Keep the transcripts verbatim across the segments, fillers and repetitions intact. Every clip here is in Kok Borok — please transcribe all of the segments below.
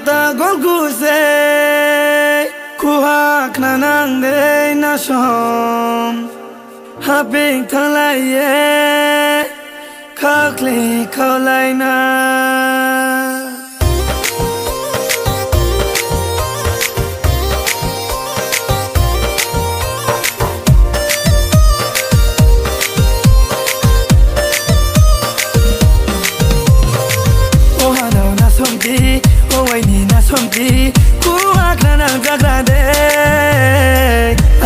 Ta golku se kuhak na nang de na som. Haping thalai ye khakli khaulai na. O hano na somti, o waini na somti, kuhak na nang jagra de.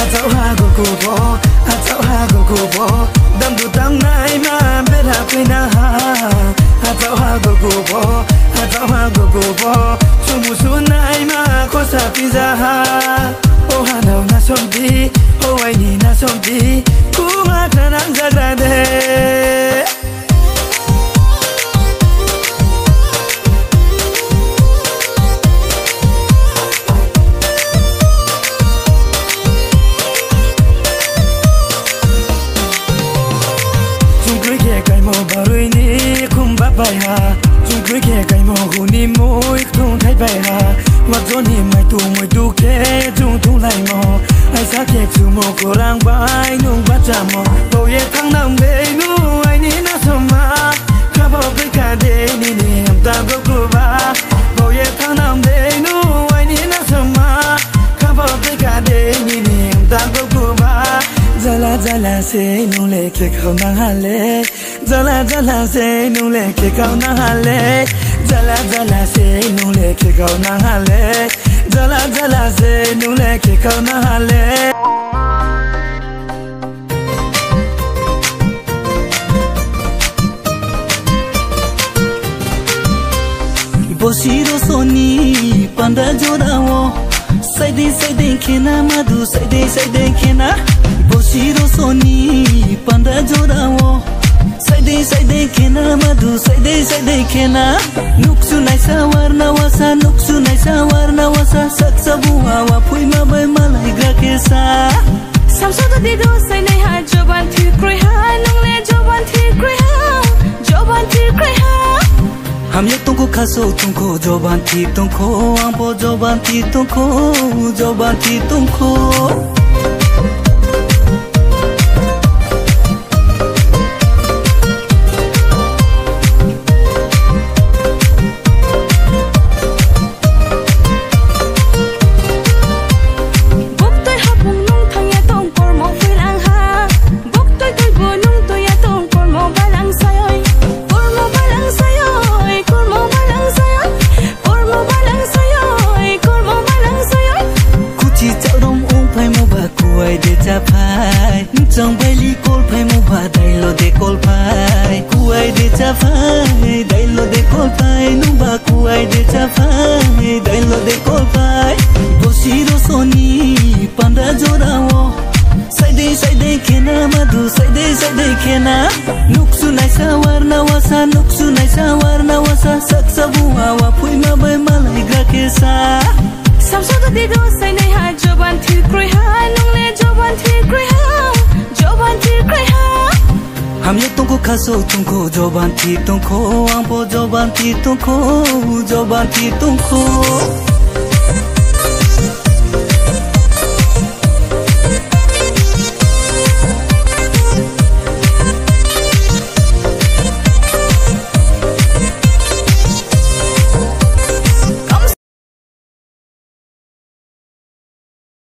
Achau ha gulku bo, achau ha gulku bo, dam du dam nai ma bera pina ha. Achau ha gulku bo, achau ha gulku bo, sumu sunai ma kosa pija ha. O hano na somti, o waini na somti, kuhak na nang jagra de. Chungkrui khe kaimo barui ni khum bak bai ha. Chungkrui khe kaimo huni mui thung thai bai ha. Wajoni mai tu mui tu khe chung thung lai mo. Aisa khe chumo kurang bai nung bachamo. Boye thangnang bei nu aini na soma. Khabo bika de nini amta gokuba. Boye thangnang bei nu aini na soma. Khabo bika de nini amta gokuba. Jala jala se nung le khe khau nang hale. Jala jala se nung le khe khau nang hale. Jala jala se nung le khe khau nang hale. Jala jala se nung le khe khau nang hale. Bosiro soni panda jorao. Saideng saideng khena madu, saideng saideng khena. Bosiro soni panda jorao. Saideng saideng khena madu, saideng saideng khena. Nuksu naisa warna wasa, nuksu naisa warna wasa. Saksa buwa wa phuima bai malai gra kesa. Samsung to dido sainai ha, joban thir kroi ha, nungle joban thir kroi ha, joban thir kroi ha. Hamya tongkho khaso tongkho, joban thir tongkho, angbo joban thir tongkho, joban thir tongkho. Buktui hapung nung thangya tong kormo phuilang ha. Buktui tui bo nung tuya tong kormo balang sayoi. Kormo balang sayoi, kormo balang sayoi, kormo balang sayoi, kormo balang sayoi. Kuchi chaurom ung phaimo ba kuai de cha phai. Chang baili kol phaimo ba dailo de kol phai. Kuai de cha phai, dailo de kol phai, nungba kuai de cha phai, dailo de kol phai. Bosiro soni panda jorao. Saideng saideng khena madu, saideng saideng khena. Nuksu naisa warna wasa, nuksu naisa warna wasa. Saksa buwa wa phuima bai malai gra kesa. Samsung to dido sainai ha, joban thir kroi ha, nungle joban thir kroi ha, joban thir kroi ha. Hamya tongkho khaso tongkho, joban thir tongkho, angbo joban thir tongkho, joban thir tongkho.